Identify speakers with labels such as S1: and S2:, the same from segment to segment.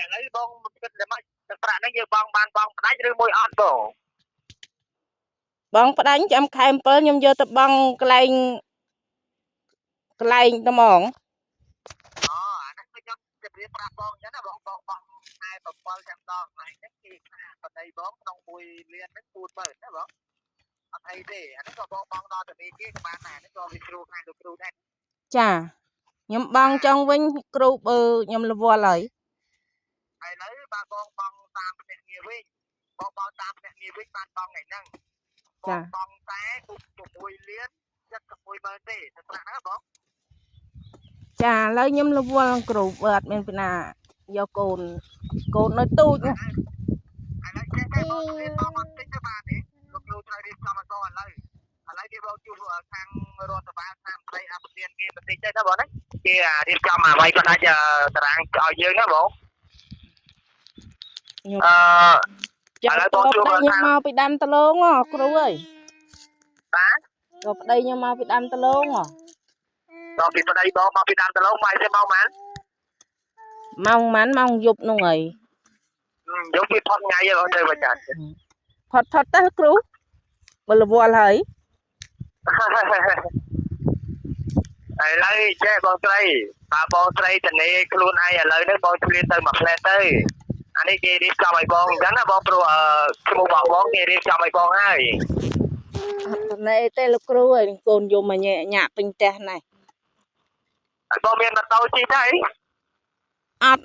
S1: ឥឡូវបងគិតតែមកទឹកប្រាក់ហ្នឹងយើងបងបានបងផ្ដាច់ឬមួយអត់បង
S2: បងផ្ដាញ់ចាំខែ7ខ្ញុំយកទៅបងកន្លែងកន្លែងត្មង
S1: អូអាហ្នឹងគឺខ្ញុំជម្រាបប្រាប់បងអញ្ចឹងណាបងបងបងខែ7ចាំដងកន្លែងហ្នឹងគេថាប្តីបងក្នុង1លានហ្នឹង40000ណាបងអត់អីទេអាហ្នឹងក៏បងបងដល់ធនាគារក៏បានដែរហ្នឹងក៏វាគ្រូខាងលោកគ្រូដែរ
S2: ចាខ្ញុំបងចង់វិញគ្រូបើខ្ញុំរវល់ហើយ
S1: ឥឡូវបើបងបងតាមភ្នាក់ងារវិញបងបងតាមភ្នាក់ងារវិញបានបងថ្ងៃហ្នឹងបងបងតែ6លាន71ម៉ឺនទេទឹកប្រាក់ហ្នឹងបង
S2: ចាឥឡូវខ្ញុំរវល់គ្រូបើអត់មានពីណាយកកូនកូននៅទូច
S1: ឥឡូវចេះតែបងរៀនបងអត់តិចទៅបានទេលោកគ្រូត្រូវរៀបចំឲ្យបងឥឡូវឥឡូវគេបងជួបខាងរដ្ឋបាលខាងប្រៃអភិបាលគេបន្តិចទៅណាបងណាគេរៀបចំអ្វីក៏ដាច់តារាងឲ្យយើងណាបង
S2: ខ្ញុំ
S1: អឺ
S2: ចាំ
S1: ឥឡូវបងជួប
S2: ប្តីខ្ញុំ
S1: ខាង
S2: មកពីដាំដលងហ៎គ្រូអើយ
S1: បាទ
S2: ក៏ប្តីខ្ញុំមកពីដាំដលងហ៎
S1: ដល់ពីប្តីបងមកពីតាមដលងមកទេបងម៉ាន
S2: ម៉ោងម៉ានម៉ោងយប់នោះហើយ
S1: យកពីផុតថ្ងៃហ្នឹងទៅវិញចា
S2: ផុតផុតទៅគ្រូបើរវល់ហើយ
S1: ឥឡូវចេះបងស្រីបើបងស្រីតនេខ្លួនឯងឥឡូវនេះបងឆ្លៀតទៅមួយផ្លែទៅអានេះគេរៀបចំឲ្យបងអញ្ចឹងណាបងព្រោះឈ្មោះរបស់បងគេរៀបចំឲ្យបងហើយ
S2: អត់តនេទេលោកគ្រូអើយកូនយំមកញ៉ែញាក់ពេញផ្ទះណែ
S1: ហើយបងមានម៉ូតូជិះទៅ
S2: អត់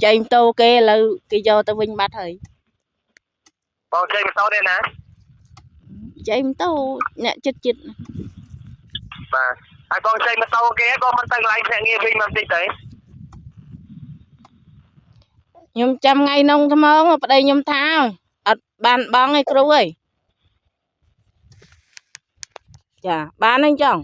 S2: ចែងតោគេឥឡូវគេយកទៅវិញបាត់ហើយ
S1: បងជិះម៉ូតូទេណា
S2: ចែងតោអ្នកចិត្តចិត្ត
S1: បាទហើយបងជិះម៉ូតូគេបងមិនទៅកន្លែងភ្នាក់ងារវិញមកតិចទៅ
S2: ខ្ញុំចាំថ្ងៃនោះត្មងប្តីខ្ញុំថាអត់បានបងឯងគ្រូអើយចាបានហើយចង់